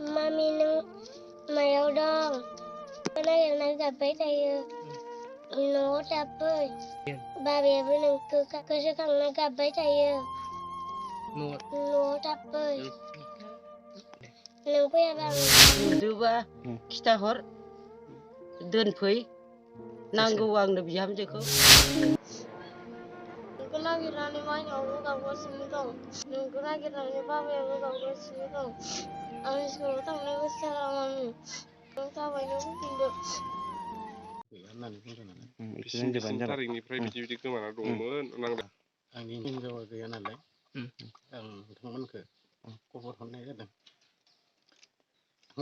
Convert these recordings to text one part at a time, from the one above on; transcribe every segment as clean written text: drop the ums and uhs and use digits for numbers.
Mami nung mayaw dong. Nagilang gabay tayo. No tapoy. Babi abi nung kasi kang nagabay tayo. No tapoy. Nung kuya bang. नुदोबा खिथाहर दोनफै नांगौ आंनो बिहामजोखौ नोंखौ नागिरनानै माइनावबो गावगासिनो दं नोंखौ नागिरनानै बाबायाबो गावगासिनो दं आंनि स्कुलाव थांनो गोसो जाला मामि नों थाबैनो फैफिनदो बेसिम थारिखनिफ्राय बिदि गोमाना दंमोन आंनि हिनजावा गैया नालाय आं बिथांमोनखौ खबर हरनाय जादों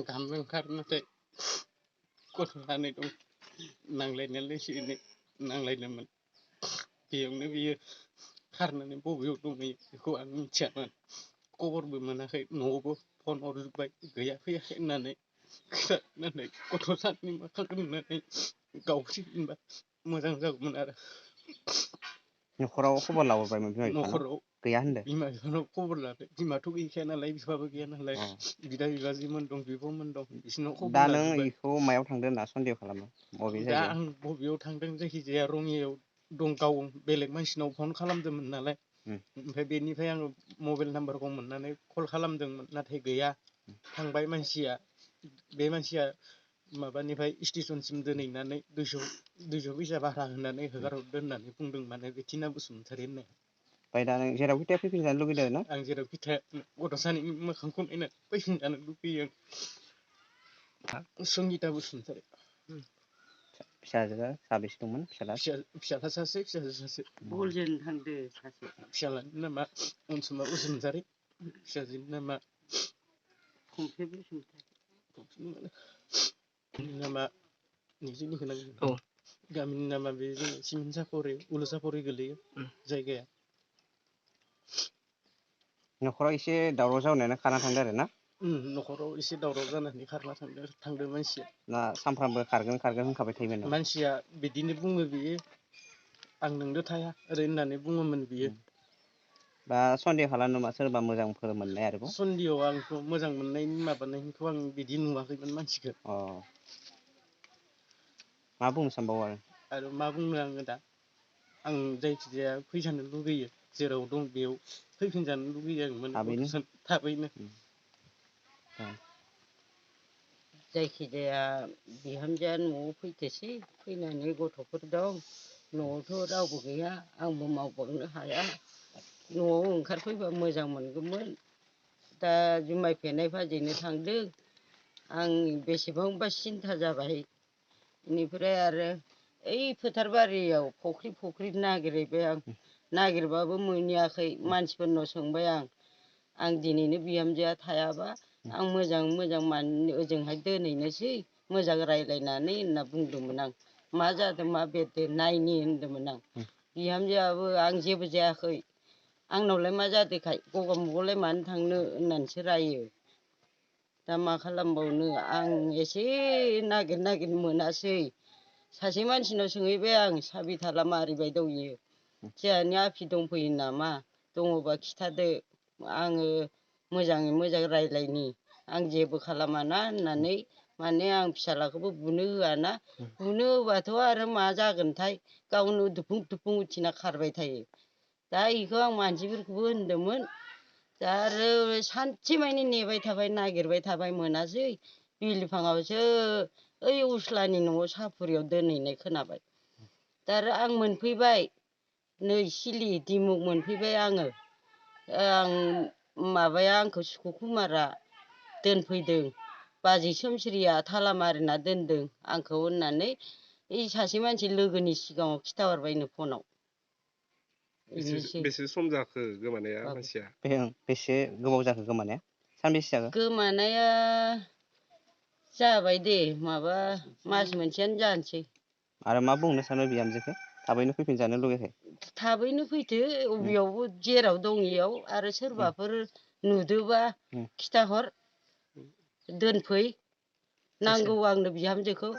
गामियाव ओंखारो नाथाय गथ' सानै दं नांलायनायालाय एसे एनै नांलायदोंमोन बेयावनो बियो खारनानै बबेयाव दंहैयो बेखौ आं मिथियामोन खबरबो मोनाखै न'आवबो फन हरजोब्बाय गैया फैयाखै होननानै खोनानानै गथ' सानैनि मोखांखौ नुनानै गावसिगोनबा मोजां जागौमोन आरो न'खराव खबर लाहरबायमोन बिमा बिफानाव न'खराव गैया होनदो बिमा बिफानाव खबर लादो बिमाथ' गैखाया नालाय बिफाबो गैया नालाय बिदा बिबाजैमोन दं बिब'मोन दं बिसोरनाव खबर दा नों लाजोब्बाय इखौ मायाव थांदो होनना सन्देह खालामो बबे दा जायगायाव आं बबेयाव थांदों जायखिजाया रङियाव दं गाव बेलेग मानसिनाव फन खालामदोंमोन नालाय ओमफ्राय बेनिफ्राय आङो मबाइल नाम्बारखौ मोननानै कल खालामदोंमोन नाथाय गैया थांबाय मानसिया बे मानसिया माबानिफ्राय स्टेसनसिम दोनहैनानै 200 फैसा भारा होनानै हगारहरदो होननानै बुंदों माने बे टिना बसुमतारी होननाय ओमफ्राय दा नों जेरावखि थाया फैफिनजानो लुगैदों ना आं जेरावखि थाया गथ' सानैनि मोखांखौ नायनानै फैफिनजानो लुगैयो संगिता बसुमतारी फिसाजोआ साबेसे दंमोन फिसाला फिसाला सासे फिसाजो सासे बलजों थांदो सासे फिसालानि नामा अनसुमा बसुमतारी फिसाजोनि नामा खमफ्रे बसुमतारी नामा निजेनिखौ नांगौ गामिनि नामा बे जोंना सिमेन्ट सापरि उलु सापरि गोलैयो जायगाया न'खराव एसे दावराव जानायानो खारना थांदो आरो ना न'खराव एसे दावराव जानानै खारना थांदो मानसिया ना सानफ्रामबो खारगोन होनखाबाय थायोमोन नामा मानसिया बिदिनो बुङो बियो आं नोंदो थाया ओरै होननानै बुङोमोन बियो दा सन्देह खालामो नामा सोरबा मोजांफोर मोननाय आरोबाव सन्देहआव आंथ' मोजां मोननायनि माबानायखौ आं बिदि नुवाखैमोन मानसिखौ मा बुंनो सानबावो आरो मा बुंनो आङो दा आं जायखिजाया फैजानो लुगैयो जेराव दं बेयाव फैफिनजानो लुगैयो आं थाबैनो जायखिजाया बिहामजोआ न'आव फैथोसै फैनानै गथ'फोर दं न'आवथ' रावबो गैया आंबो मावबांनो हाया न'आव ओंखारफैबा मोजां मोनगौमोन दा जुमाय फेनाय फाजैनो थांदों आं बेसेबांबा सिन्था जाबाय बेनिफ्राय आरो ओइ फोथार बारियाव फख्रि नागिरहैबाय आं नागिरबाबो मोनहैयाखै मानसिफोरनाव सोंबाय आं दिनैनो बिहामजोआ थायाबा आं मोजां ओजोंहाय दोनहैनोसै मोजां रायज्लायनानै होनना बुंदोंमोन आं मा जादों मा बेरदों नायनि होनदोंमोन आं बिहामजोआबो आं जेबो जायाखै आंनावलाय मा जादोंखाय गगा मुगायावलाय मानो थांनो होननानैसो रायो दा मा खालामबावनो आं एसे नागिर मोनासै सासे मानसिनाव सोंहैबाय आं साबिथाला मारिबाय दं इयो जोंहानि आफि दंफैयो नामा दङबा खिथादो आङो मोजाङै मोजां रायज्लायनि आं जेबो खालामाना होननानै माने आं फिसाज्लाखौबो बुनो होआना बुनो होबाथ' आरो मा जागोनथाय गावनो दुफुं उथिना खारबाय थायो दा बेखौ आं मानसिफोरखौबो होनदोंमोन दा आरो सानसेमानि नेबाय थाबाय नागिरबाय थाबाय मोनासै बिलिफाङावसो ओइ उस्लानि न'आव सापुरियाव दोनहैनाय खोनाबाय दा आरो आं मोनफैबाय नै सिलि दिमुग मोनफैबाय आङो आं माबाया आंखौ सुकुमारा दोनफैदों बाजै सोमस्रिया थाला मारिना दोनदों आंखौ होननानै ओइ सासे मानसि लोगोनि सिगाङाव खिथाहरबायनो फनाव बेसे सम जाखो गोमानाया मानसिया बेसे गोबाव जाखो गोमानाया सानबेसे जाखो गोमानाया जाबाय दे माबा मास मोनसेयानो जानोसै आरो मा बुंनो सानो बिहामजोखौ थाबैनो फैफिनजानो लुगैयाखै थाबैनो फैदो अबेयावबो जेराव दं इयाव आरो सोरबाफोर नुदोबा खिथाहर दोनफै नांगौ आंनो बिहामजोखौ